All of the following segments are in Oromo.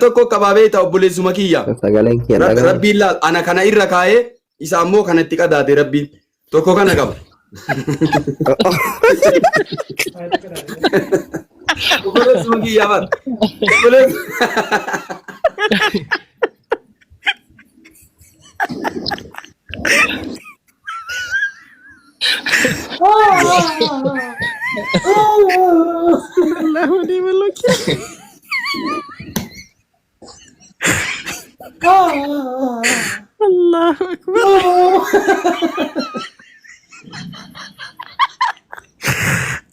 Tokko qabaa beektaa obboleessuma kiyya. Sagaleen kiyya Rabbi dhaga'ame. rabbiin laal ana kana irra kaa'ee isa ammoo kana itti qadaade rabbiin. Tokko kana qaba. Obboleessuma kiyya bar. Obboleessa. Allahu ni'mal wakiil. Allahu akbar.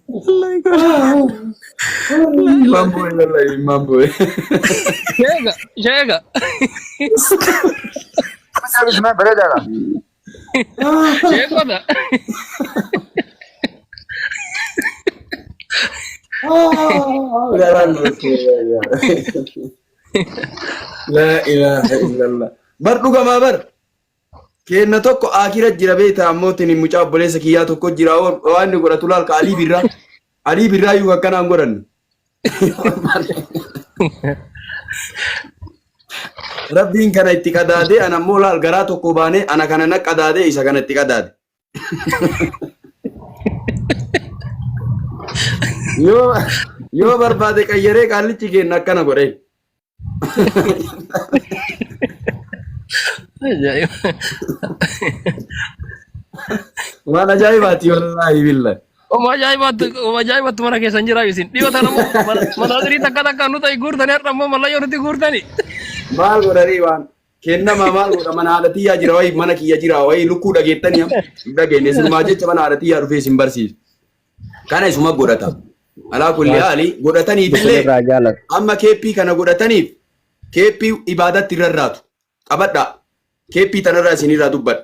Allah akbar. Immaan boo'e wallahi immaan boo'e. Sheega, sheega. Bismaan bareedaadha. Sheekota. Garaan Laa ilaaha illallah. Bar dhugamaa bar. Keenna tokko akira jira beektaa ammoo tini mucaa obboleessa kiyyaa tokko jira waan inni godhatu laal ka Alii Birraa. Alii Birraa iyyuu akkanaan godhanne. Rabbiin kana itti qadaadee ana ammoo laal garaa tokko baanee ana kana na qadaadee isa kana itti qadaade. Yoo yoo barbaade qayyaree qaallichi keenna akkana godhee. Ajaa'iba. Waan ajaa'ibaati wallaahi billahi. Oma ajaa'ibaatti oma ajaa'ibaatti mana keessan jira isin. Dhiyoo tana immoo manaasirii takka takka nu ta'e guurtanii har'a immoo mallayyoo nutti guurtanii. Maal godhanii waan kennama maal godha mana haadha tiyyaa jira wayi mana kiyya jira wayi lukkuu dhageettanii hin dhageenye sinumaa jecha mana haadha tiyyaa dhufee isin barsiisa. Kana isuma godhata. Alaa kulli haali godhataniif illee Irraa jaalatu. amma keeppii kana godhataniif keeppii ibaadatti irra irraatu. Qabadhaa. Keeppii tanarraa isinirraa dubbadha.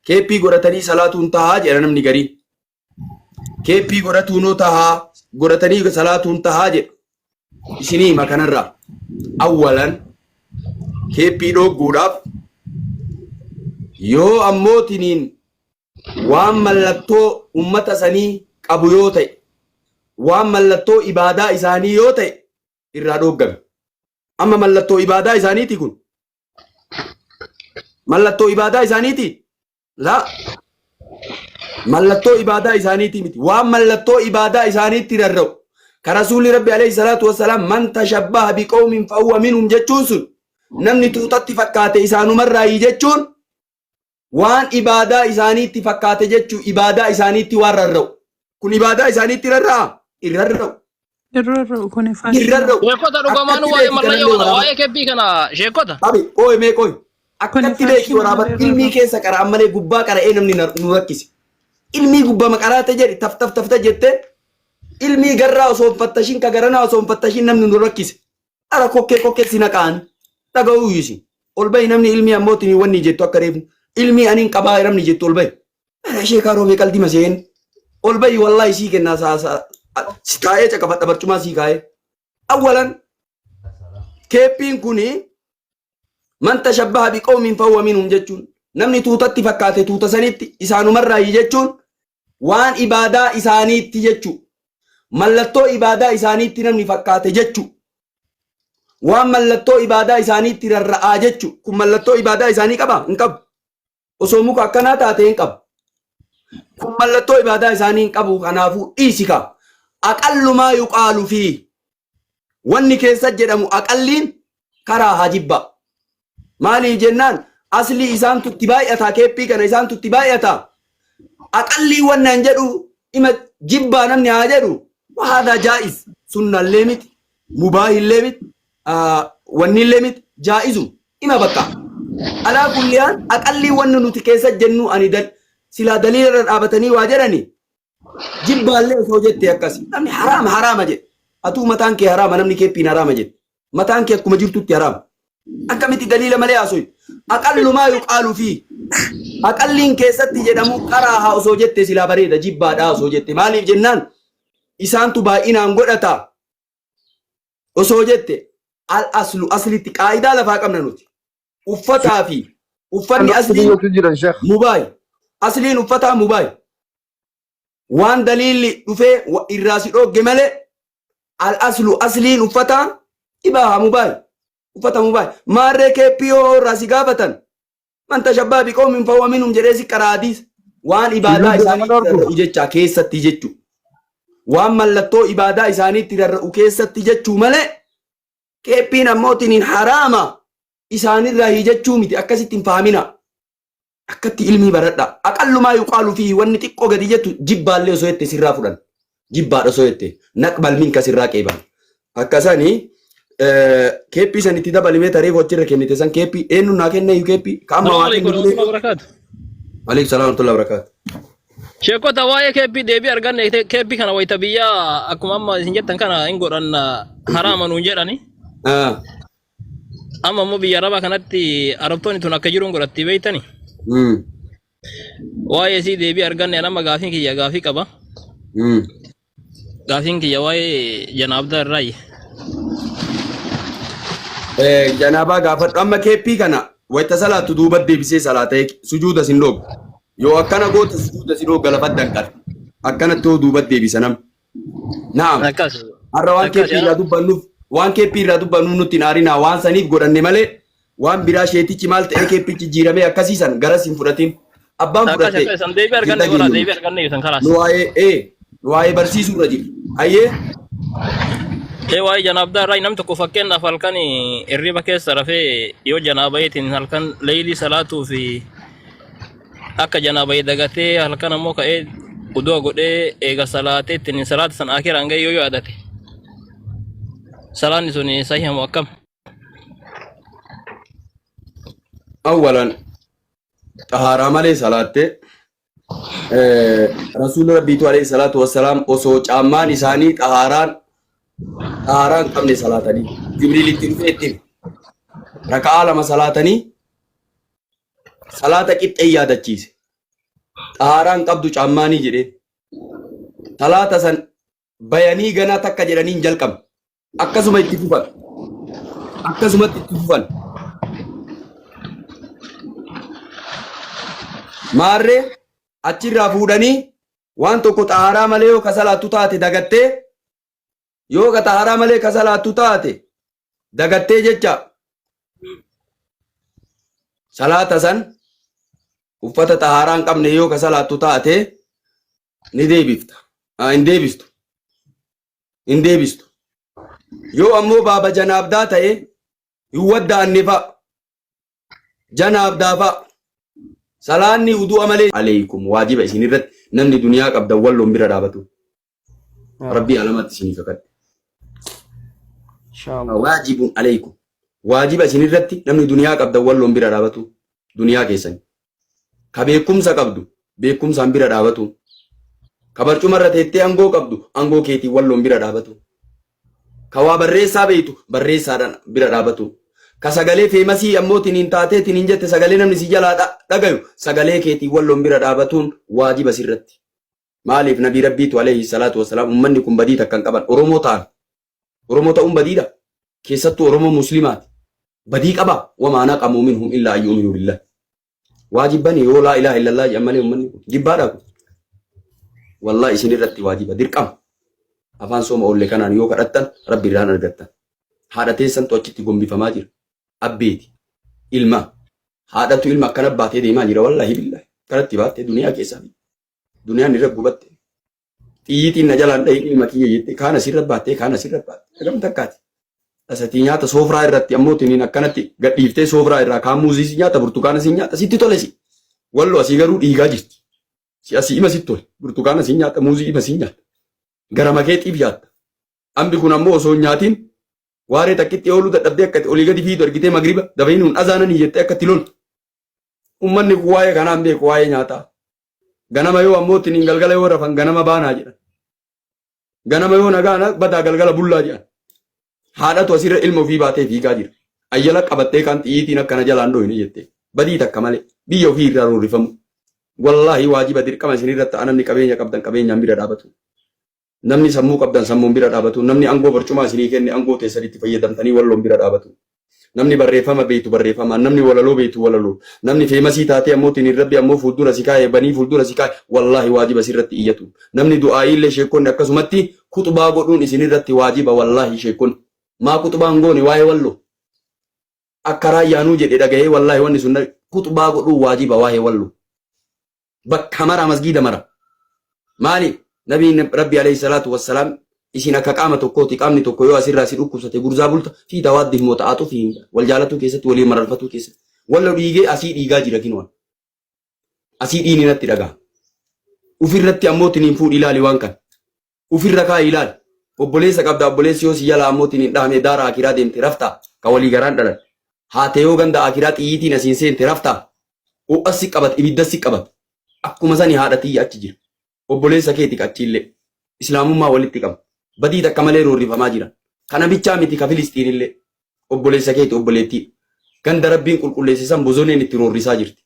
Keeppii godhatanii salaatuun tahaa jedha namni garii. Keeppii godhatuunoo tahaa godhatanii salaatuun tahaa jedha. Isinii hima kanarraa. Awwalan keeppii dhoogguudhaaf yoo ammoo tiniin waan mallattoo ummata sanii qabu yoo ta'e waan mallattoo ibaadaa isaanii yoo ta'e irraa dhooggame. Amma mallattoo ibaadaa isaaniiti kun. Mallattoo ibaadaa isaaniiti? Laa. Mallattoo ibaadaa isaaniiti miti. Waan mallattoo ibaadaa isaaniitti rarra'u. Ka Rasuulli Rabbi alayhi salaatu wassalaam man tashabbaha biqawmin fahuwa minhum jechuun sun namni tuutatti fakkaate isaanumarraayi jechuun waan ibaadaa isaaniitti fakkaate jechuu ibaadaa isaaniitti waan rarra'u. Kun ibaadaa isaaniitti rarra'a? Hin rarra'u. Hin rarra'u kun Hin faashinaa. rarra'u. Sheekota dhugamaanuu Akkatti waa'ee beeki mallayyoo kanallee kana waraaba. waa'ee kebbii kana sheekota. Abi, ooy mee qoy. Kun Akkatti beeki faashinaa waraaba malee ilmii rarra'u. keessa qara'an malee gubbaa qara'ee namni nu rakkise. Ilmii gubbama qaraate jedhi taf taf tafta jette ilmii garraa osoo hin fattashin ka garanaa osoo hin fattashin namni nu rakkise. Ara kokkee kokkee si naqaan dhaga'uu isin. Ol bahi namni ilmii ammoo tini wanni jettu akka reefu. Ilmii aniin qabaa namni jettu ol bahi. Ara ishee kaaroo mee qalbii maseen. Ol bahi wallaahi sii kennaa saa saa si taa'ee caqafadha barcumaa sii kaa'ee. Awwalan keeppiin kuni man tashabbaha biqawmin fahuwa minhum jechuun namni tuutatti fakkaate tuuta sanitti isaanumarraayi jechuun waan ibaadaa isaaniitti jechuu mallattoo ibaadaa isaaniitti namni fakkaate jechuu waan mallattoo ibaadaa isaaniitti rarra'aa jechuu kun mallattoo ibaadaa isaanii qaba hin qabu osoo muka akkanaa taate hin qabu kun mallattoo ibaadaa isaanii hin qabu kanaafuu dhiisi kaa aqallumaa yuqaalu fi wanni keessa jedhamu aqalliin karaa haa jibbaa Maaliif jennaan aslii isaantu itti baay'ata keeppii kana isaantu itti baay'ata. Aqallii wannan jedhu ima jibbaa namni haa jedhu wahaadha jaa'iz sunnallee miti mubaahillee miti wannillee miti jaa'izu ima bakka. Alaa kulliyaan aqallii wanni nuti keessa jennu ani silaa daliila irra dhaabatanii waa jedhani Jibbaallee osoo jettee akkasi. Namni haraama haraama jedhe. Atuu mataan kee haraama namni keeppiin haraama jedhe. Mataan kee akkuma jirtutti haraama. Akkamitti daliila malee haasoyi. Aqallumaa yuqaalu fi aqalliin keessatti jedhamu qaraa haa osoo jette silaa bareeda jibbaadhaa osoo jette. Maaliif jennaan isaantu baay'inaan godhata osoo jette al aslu aslitti qaayidaa lafaa qabna nuti. Uffataa fi uffanni asliin Biyyatu jiran sheekh. mubaay. Asliin uffataa mubaay. Waan daliilli dhufee irraa si dhoogge malee al aslu asliin uffataa ibaaha mubaay. Uffata mubaahi. Maarree keeppii yoo irraa si gaafatan man tashabbaa biqoomin fahuwa minhum jedhee si qara hadiisa. Waan ibaadaa Lubbuu nama isaaniitti dhorku. rarra'u jechaa keessatti jechuu. Waan mallattoo ibaadaa isaaniitti rarra'u keessatti jechuu malee keeppiin ammoo tiniin haraama isaanirraa jechuu miti akkasitti hin fahamina. Akkatti ilmii baradha. Aqallumaa yuqaalu fi wanni xiqqoo gadi jettu jibbaallee osoo jette sirraa fudhan. Jibbaadha osoo jette naqbal minka sirraa qeeban. Akkasani keeppii san itti dabalimee tarii achirra kennite san keeppii eenyu naa kenne iyyuu keeppii ka amma Salaamu waa alaikum kennu warahmatullahi wabarakatuh. Alaikum salaam warahmatullahi wabarakatuh. Sheekota waa'ee keeppii deebii arganne keeppii kana wayita biyyaa akkuma amma isin jettan kana hin godhan haraama nuun jedhani. Ah. Amma immoo biyya arabaa kanatti arabtoonni tun akka jiruun godhatti beektani. Waa'ee isii deebii arganne an amma gaafiin kiyya gaafii qaba. Gaafiin kiyya waa'ee janaabdaa irraayi. Janaabaa gaafadhu amma keeppii kana wayita salaattu duuba deebisee salaata sujuuda sin dhoobu. Yoo akkana goota sujuuda si dhoobu lafa danqata. Akkanatti yoo duuba deebisa namni. Naam. Akkas. Har'a waan Akkas keeppii irraa dubbannuuf waan keeppii irraa dubbannuuf nutti hin aarinaa waan saniif godhanne malee waan biraa sheetichi maal ta'ee keeppichi jijjiiramee akkasiisan garas hin fudhatin. Abbaan Akkas fudhatte akkas san deebii hin arganne godha dhageenyu. deebii arganne san kalaas. Nu waa'ee ee nu waa'ee barsiisuu irra jirra. Hayyee Ee waa'ee janaabdaa irraa namni tokko fakkeenyaaf halkan hirriba keessa rafee yoo janaabayeetiin halkan leeylii salaatuu fi akka janaabayee dagatee halkan ammoo ka'ee udu'a godhee eega salaatee ittiin salaata san akiraan ga'e yoo yaadate salaanni sun sahiha moo akkam? Awwalan xahaaraa malee salaattee rasuulli rabbiitu alayhi salaatu wassalaam osoo caammaan isaanii xahaaraan xahaaraa hin qabne salaatanii jibriil itti dhufee itti hime. Raka'aa lama salaatanii salaata qixxee yaadachiise. Xahaaraa hin qabdu caammaanii jedheen. Salaata san bayanii ganaa takka jedhanii hin jalqabne. Akkasuma itti fufan. Akkasumatti itti fufan. Maarree achirraa fuudhanii waan tokko xahaaraa malee yoo ka salaattu taate dagattee yoo ka xahaaraa malee ka salaattu taate dagattee jecha salaata san uffata xahaaraa hin qabne yoo ka salaattu taate ni deebifta. Hin deebistu. Hin deebistu. Yoo ammoo baaba janaabdaa ta'e hin wadda'anne fa'a. Janaabdaa fa'a. Salaanni udu'a malee aleeykum waajiba isin irratti namni duniyaa qabdan walloon bira dhaabatu. Rabbii alamatti isinii kakadhe. Inshallah. Waajibun aleeykum. Waajiba isin irratti namni duniyaa qabdan walloon bira dhaabatu. Duniyaa keessan. Ka beekumsa qabdu beekumsaan bira dhaabatu. Ka barcuma irra teettee angoo qabdu angoo keetiin walloon bira dhaabatu. Ka waa barreessaa beeytu barreessaadhaan bira dhaabatu. Ka sagalee feemasii ammoo tiniin taatee tiniin jette sagalee namni si jalaa dhagayu sagalee keetiin walloon bira dhaabatuun waajiba sirratti. Maaliif nabii rabbiitu alayhi salaatu wassalaam ummanni kun badii takka hin qaban Oromoo ta'an. Oromoo ta'uun badiidha. Keessattuu Oromoo Muslimaati. Badii qaba. Wamaa naqamuu minhum illaa an yu'minuu billah. Waa jibbani yoo laa ilaaha illallah jedhan malee ummanni kun jibbaadha kun. Wallahi isin irratti waajiba dirqama. Afaan sooma oolle kanaan yoo kadhattan rabbi irraan argattan. Haadha teessantu achitti gombifamaa jira. Abbeeti. Ilma. Haadhatu ilma akkana baatee deemaa jira wallahi billahi. Kanatti baattee duniyaa keessaa. Duniyaan irra gubatte. Xiyyiitiin na jalaan dhahin ilma kiyya jettee kaan asirra baattee kaan asirra baattee hagam takkaati. Asatii nyaata soofraa irratti ammoo tiniin akkanatti gadhiiftee soofraa irraa kaan muuzii si nyaata burtukaana si nyaata sitti tole si. Wallo asii garuu dhiigaa jirti. Si asii ima sitti tole burtukaana si nyaata muuzii ima si nyaata. Gara makee xiif nyaatta. Ambi kun ammoo osoo hin nyaatiin waaree takkitti ooluu dadhabdee akka olii gadi fiidu argitee magriba dafanii azaananii jettee akka itti loltu. Ummanni kun waa'ee kanaa hin beeku waa'ee nyaataa. Ganama yoo ammoo tiniin galgala yoo rafan ganama baanaa jedhan. Ganama yoo nagaana badaa galgala bullaa jedhan. Haadhatu asirra ilma ofii baatee fiigaa jira. Ayyala qabattee kan xiyyiitiin akkana jalaan dhoyne jettee. Badii takka malee biyya ofii irraa roorrifamu. Wallaahi waajiba dirqama isin irratti ta'a namni qabeenya qabdan qabeenyaan bira dhaabatu. Namni sammuu qabdan sammuun bira dhaabatu. Namni angoo barcumaa isinii kenne angoo teessanitti fayyadamtanii walloon bira dhaabatu. Namni barreeffama beektu barreeffamaan, namni walaloo beektu walaloo, namni feemasii taatee ammoo tiniin rabbi ammoo fuuldura si kaa'e banii fuuldura si kaa'e wallaahi waajiba sirratti iyyatu. Namni du'aa'ii illee sheekonni akkasumatti kuxubaa godhuun isin irratti waajiba wallaahi sheekonni. Maa kuxubaa hin goone waa'ee walloo? Akka raayyaanuu jedhe dhagahee wallaahi wanni sun kuxbaa godhuu waajiba waa'ee wallu. Bakka mara masgiida mara. Maali nabiin rabbi alayhi salaatu wassalaam isin akka qaama tokkooti qaamni tokko yoo asirraa si dhukkubsate gurzaa bulta fi tawaaddihim wa ta'axufihim wal jaalatuu keessatti walii mararfatuu keessatti. Wallo dhiigee asii dhiigaa jira kinoon. Asii dhiini natti dhagaa. Ufirratti ammoo tiniin fuudhi ilaali waan kana. Ufirra kaa'i ilaali. Obboleessa qabda obboleessi yoo si jalaa ammoo tiniin dhahame daara akiraa deemte raftaa ka walii garaan dhalan. Haate yoo ganda akiraa xiyyiitiin asiin seente raftaa. Ho'as si qabata ibiddas si qabata. Akkuma sani haadha tiyya achi jira. Obboleessa keeti ka achiillee. Islaamummaa walitti qaba. Badii takka malee roorrifamaa jira. Kana bichaa miti ka Filistiinillee. Obboleessa keeti obboleettii. Ganda rabbiin qulqulleesse san bozoneen itti roorrisaa jirti.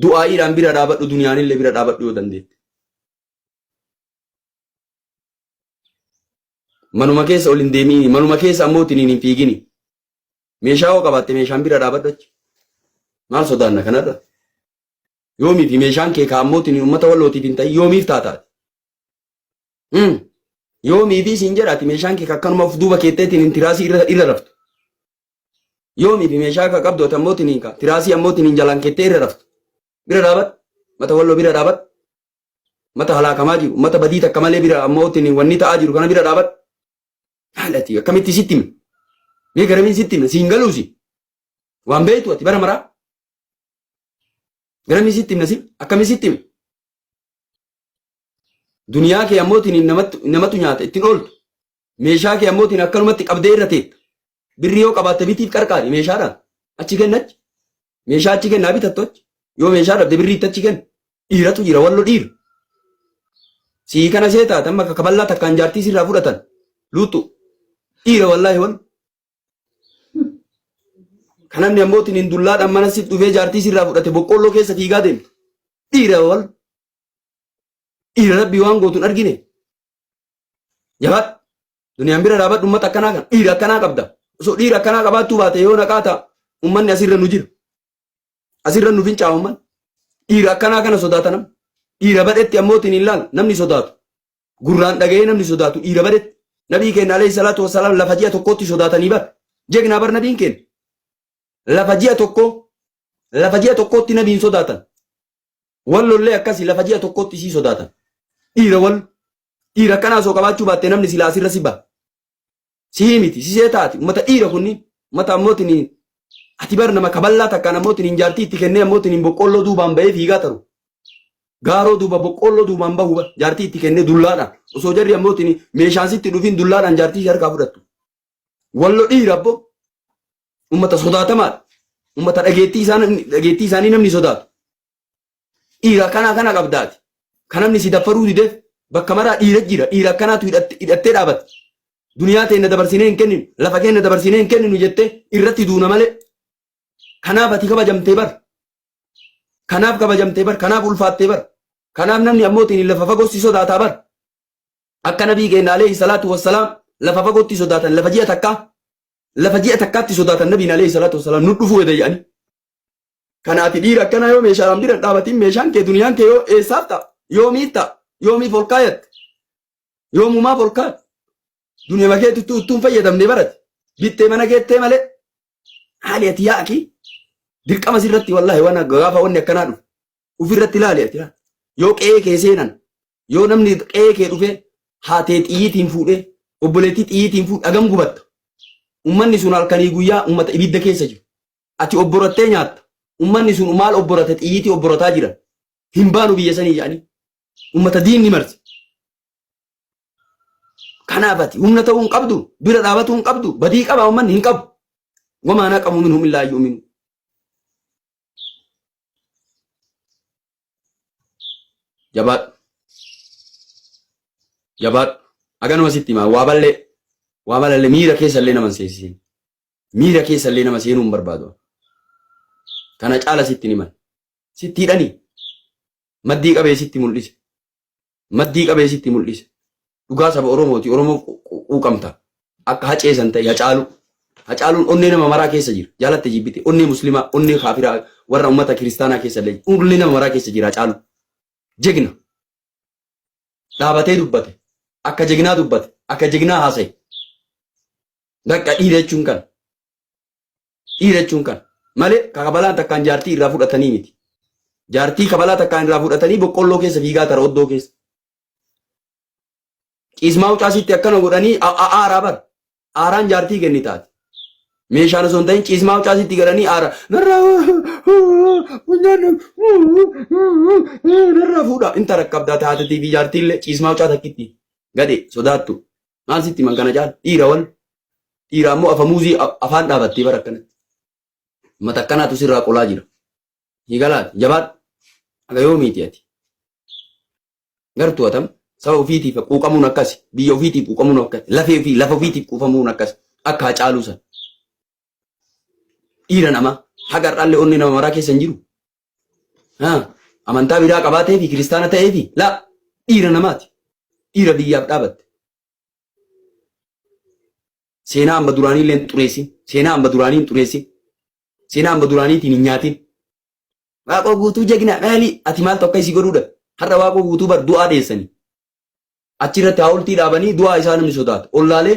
Du'aa'iidhaan bira dhaabadhu duniyaanillee bira dhaabadhu yoo dandeette. Manuma keessa ol hin deemini, manuma keessa ammoo tiniin hin fiigini. Meeshaa yoo qabaatte meeshaan bira dhaabadhu achi. Maal sodaanna kanarra? Yoomii fi meeshaan kee ka ammoo tiniin uummata wallootiif hin ta'in yoomiif taataati? Yoomii fi siin jedhaati meeshaan kee ka akkanuma of duuba keettee tiniin tiraasii irra irra raftu. Yoomii fi meeshaa ka qabdu ati ammoo tiniin ka tiraasii ammoo tiniin jalaan keettee irra raftu. Bira dhaabadhu. Mata walloo bira dhaabadhu. Mata halaakamaa jiru, mata badii takka malee bira ammoo tiniin wanni ta'aa jiru kana bira dhaabadhu. Maal ati akkamitti sitti hime? Mee garamiin sitti hime? Siin galuusi. Waan beektu ati bara maraa. Garamiin sitti himna si? Akkamiin sitti hime? Duniyaa kee ammoo tiniin namatu nyaata ittiin ooltu. Meeshaa kee ammoo tiniin akkanumatti qabdee irra teetta. Birrii yoo qabaatte bitiif qarqaari meeshaadhaan. Achi kenna achi. Meeshaa achi kennaa bitattu achi. Yoo meeshaa dhabde birrii itti achi kenna. Dhiiratu jira wallo dhiira. Sii kana see taate amma akka kaballaa takkaan jaartii sirraa fudhatan. Luuxu. Dhiira wallaahi wallo. Kan namni ammoo tiniin dullaadhaan mana sitti dhufee jaartii sirraa fudhate boqqoolloo keessa fiigaa deemtu. Dhiira wallo. Dhiira rabbii waan gootu hin argine. Jabaadhu. Duniyaan bira dhaabadhu uummata akkanaa kana. Dhiira akkanaa qabda. Osoo dhiira akkanaa qabaattuu baate yoo naqaa ta'a uummanni asirra nu jira. Asirra nu fincaa uummanni. Dhiira akkanaa kana sodaata namni. Dhiira badhetti ammoo ittiin hin laal namni sodaatu. Gurraan dhaga'ee namni sodaatu dhiira badhetti. Nabii keenya alayhi salaatu wassalaam lafa ji'a tokkootti sodaatanii bar. Jegnaa bar nabiin keenya. Lafa ji'a tokkoo lafa ji'a tokkootti nabiin sodaatan. Wallollee akkasii lafa ji'a tokkootti isii sodaatan. Dhiira wal dhiira akkanaa osoo qabaachuu baatte namni silaa asirra si ba'a. Sihii miti sisee taati ummata dhiira kunniin ummata ammootiin ati bar nama kaballaa takkaan ammootiin jaartii itti kennee ammootiin boqqoolloo duubaan bahee fiigaa taru. Gaaroo duuba boqqoolloo duubaan bahu bar jaartii itti kennee dullaadhaan osoo jarri ammootiin meeshaan sitti dhufin dullaadhaan jaartii ishee harkaa fudhattu. Wallo dhiira abbo ummata sodaatamaadha. Ummata dhageettii isaanii namni sodaatu. Dhiira akkanaa kana qabdaati. Kan namni si daffaruu dideef bakka maraa dhiira jira. Dhiira akkanaatu hidhattee dhaabata. Duniyaa teenna dabarsinee hin kenninu, lafa keenya dabarsinee hin kenninu jettee irratti duuna malee. Kanaaf ati kabajamtee bar. Kanaaf kabajamtee bar. Kanaaf ulfaattee bar. Kanaaf namni ammoo tiin lafa fagoo si sodaataa bar. Akka nabii keenya alayhi salaatu wassalaam lafa fagootti sodaatan lafa ji'a takkaa lafa ji'a takkaatti sodaatan nabiin alayhi salaatu wassalaam nu dhufuu eda jedhanii. Kana ati dhiira akkanaa yoo meeshaadhaan bira hin dhaabatin meeshaan kee duniyaan kee yoo eessaaf ta'a yoomiif ta'a yoomiif ol kaayatte yoomumaaf ol kaayatte duniyama keetti uttuu uttuu hin fayyadamne barate bittee mana keettee malee haali ati yaa'aki dirqama sirratti wallaahi waan gaafa wanni akkanaa dhufu ofirratti ilaali ati yoo qe'ee kee seenan yoo namni qe'ee kee dhufee haatee xiyyiitiin fuudhee obboleettii xiyyiitiin fuudhe hagam gubatta ummanni sun halkanii guyyaa ummata ibidda keessa jiru Ati obborattee nyaatta. Ummanni sun maal obborate xiyyiitii obborataa jiran. Hin baanu biyya sanii jedhanii. Ummata diinni marse. Kanaaf ati humna ta'uu hin qabdu, bira dhaabatuu hin qabdu, badii qaba ummanni hin qabu. Wamaa naqamu minhum illaa an yu'minu. Jabaadhu. Jabaadhu. Haganuma sitti himaa waa ballee waa malallee miira keessa illee nama hin seensisiin. Miira keessa illee nama seenuu hin barbaadu. Kana caala sitti himan. Sitti hidhanii. Maddii qabee sitti mul'ise. Maddii qabee sitti mul'ise. Dhugaa saba Oromooti. Oromoo quuqamta. Akka hacee san ta'e Hacaaluu. Hacaaluun onnee nama maraa keessa jira. Jaalatte jibbite. Onnee muslimaa, onnee kaafiraa, warra ummata kiristaanaa keessa illee onnee nama maraa keessa jira Hacaaluu. Jegna. Dhaabatee dubbate. Akka jegnaa dubbate. Akka jegnaa haasa'e. Bakka dhiira jechuun kana. Dhiira jechuun kana. Malee ka kabalaan takkaan jaartii irraa fudhatanii miti. Jaartii kabalaa takkaan irraa fudhatanii boqqolloo keessa fiigaa tara oddoo keessa. Ciismaa wucaasitti akkana godhanii aaraa bara. Aaraan jaartii kenni taate. Meeshaan osoo hin ta'in ciismaa wucaasitti godhanii aara. Narraa narraa fuudha. Inta rakkabdaa taatetii fi jaartiillee ciismaa wucaa takkitti. Gadhe sodaattu. Maal sitti himan kana caala? Dhiira wal. Dhiira ammoo afamuuzii afaan dhaabattee bara akkanatti. Mata akkanaatu sirraa qolaa jira. Hiigalaati jabaadhu. Aga yoomiiti ati? Gartuu atam saba ofiitiif quuqamuun akkasi. Biyya ofiitiif quuqamuun akkasi. Lafee ofii lafa ofiitiif quufamuun akkasi. Akka Hacaaluu san. Dhiira namaa haga har'aallee onni nama maraa keessa hin jiru. Haa amantaa biraa qabaatee fi kiristaana ta'ee fi laa dhiira namaati. Dhiira biyyaaf dhaabatte. Seenaa amma duraanii illee hin xureessin. Seenaa amma duraanii hin xureessin. Seenaa amma duraaniitiin hin nyaatin. Waaqoo guutuu jegna maali? Ati maaltu akka isii godhuudha? Har'a waaqoo guutuu bar du'aa dheessanii. Achirratti haawultii dhaabanii du'aa isaa namni sodaata. Ollaalee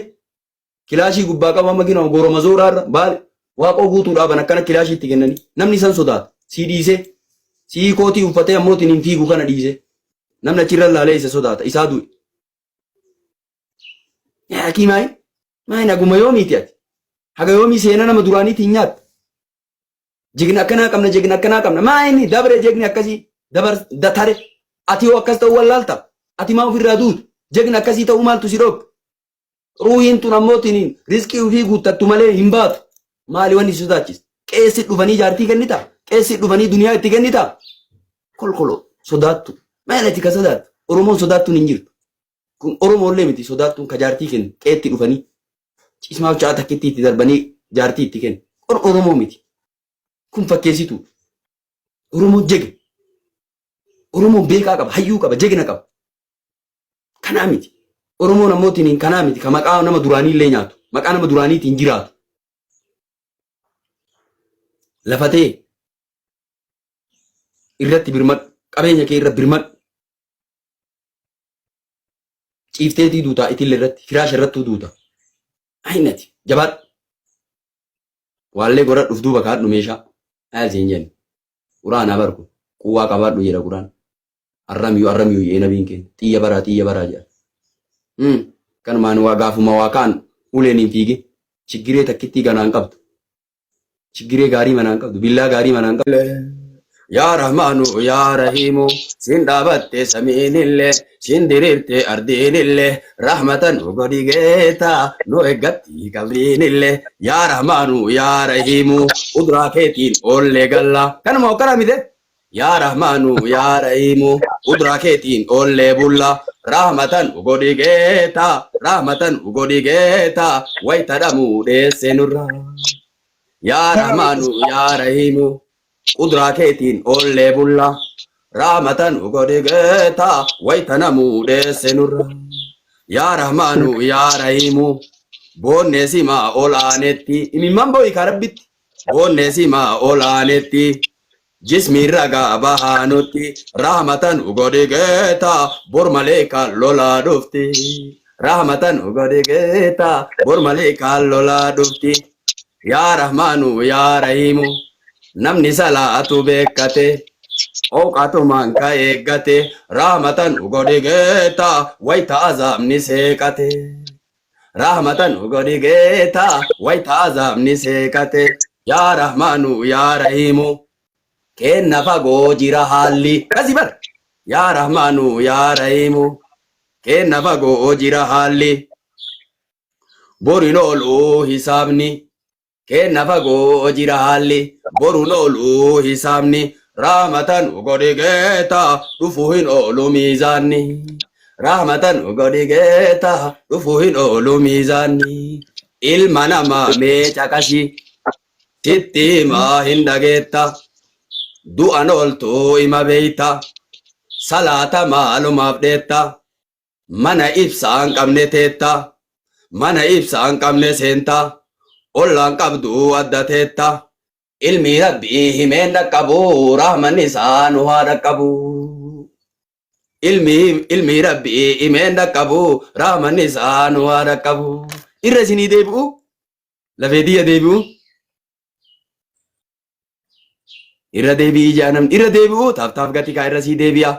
kilaashii gubbaa qabu amma kinoo goroma zooraarra baale waaqoo guutuu dhaaban akkana kilaashii itti kennanii. Namni isan sodaata. Sii dhiisee. Sii kootii uffatee ammootiin hin fiigu kana dhiisee. Namni achirra laalee isa sodaata. Isaa du'e. Akii maayi? Maayi naguma yoomiiti ati? Haga yoomii seenaa nama duraaniitiin nyaatta? Jigna akkanaa qabna, jigna akkanaa qabna. Maa inni dabre jigni akkasii dabar tare. Ati hoo akkas ta'uu wallaalta? Ati maa ofirraa duuta? Jigna akkasii ta'uu maaltu si dhoogga? Ruuhiin tun ammoo tiniin rizqii ofii guuttattu malee hin baatu. Maali wanni si sodaachise? Qeessi dhufanii jaartii kennita? Qeessi dhufanii duniyaa itti kennita? Kolkoloo sodaattu. Maal ati ka sodaattu? Oromoon sodaattuun hin jirtu. Kun Oromoollee miti sodaattuun ka jaartii kennu qeetti dhufanii cismaa caa takkitti itti darbanii jaartii itti kennu. Kun Oromoo miti. Kun fakkeessituu. Oromoon jegna. Oromoon beekaa qaba, hayyuu qaba, jegna qaba. Kanaa miti. Oromoon ammoo tiniin kanaa miti ka maqaa nama duraanii illee nyaatu. Maqaa nama duraaniitiin jiraatu. Lafatee irratti birmadhu. Qabeenya kee irra birmadhu. Ciifteetii duutaa itille irratti firaasha irrattuu duuta. Aynati jabaadhu. Waallee godhadhuuf duuba kaadhu meeshaa. Maal siin jenna. Quraana barku quwwaa qabaadhu jedha quraan. Arramyu arramyu yee nabiin keenya. Xiyya baraa xiyya baraa jedha. Kanumaan waa gaafuma waa kaan uleen hin fiigin. Chiggiree takkittii ganaan qabdu. Chiggiree gaarii manaan qabdu. Billaa gaarii manaan qabdu. Yaa Rahmaanu yaa Rahiimu siin dhaabatte samiinillee siin diriirte ardiinillee rahmata nu godhi geeta nu eeggatti qabriinillee yaa Rahmaanu yaa Rahiimu qudraa keetiin oollee galla. Kanuma hokkara mite. Yaa Rahmaanu yaa Rahiimu qudraa keetiin oollee bulla rahmata nu godhi geeta rahmata nu godhi geeta wayita dhamuu dheesse nurraa. Yaa Rahmaanu yaa Rahiimu qudraa keetiin oollee bulla rahmata nu godhi geeta wayita namuu dheesse nurra. Yaa Rahmaanu yaa Rahiimu boonnee simaa ol aanetti imimman boo'i kaa Rabbitti boonnee simaa ol aanetti jismiin ragaa bahaanutti rahmata nu godhi geeta bor maleekaan lolaa dhufti. Rahmata nu godhi geeta bor maleekaan lolaa dhufti. Yaa Rahmaanu yaa Rahiimu namni salaatu beekkate ooqatumaan ka eeggate rahmata nu godhi geeta wayta azaabni seeqate. Rahmata nu godhi geeta wayta azaabni seeqate. Yaa Rahmaanu yaa Rahiimu keenna fagoo jira haalli. Kasi bar. Yaa Rahmaanu yaa Rahiimu keenna fagoo jira haalli. Borin ooluu hisaabni keenna fagoo jira haalli. Boruun ooluu hisaabni rahmata nu godhi geeta dhufu hin oolu miizaanni. Rahmata nu godhi geeta dhufu hin oolu miizaanni. Ilma namaa mee caqasi sitti himaa hin dhageetta. Du'an ooltuu ima beeyta. Salaata maalumaaf dheetta. Mana ibsaan qabne teetta. Mana ibsaan qabne seenta. Ollaan qabdu adda teetta. Ilmi Rabbii himeen dhaqqabu rahmanni isaa nu haa dhaqqabu. Ilmi ilmi Rabbii himeen dhaqqabu rahmanni isaa nu haa dhaqqabu. Irra isinii deebi'u lafee tiyya deebi'u. Irra deebi'ii jaa namni irra deebi'uu taaf taaf gati kaa irra sii deebi'a.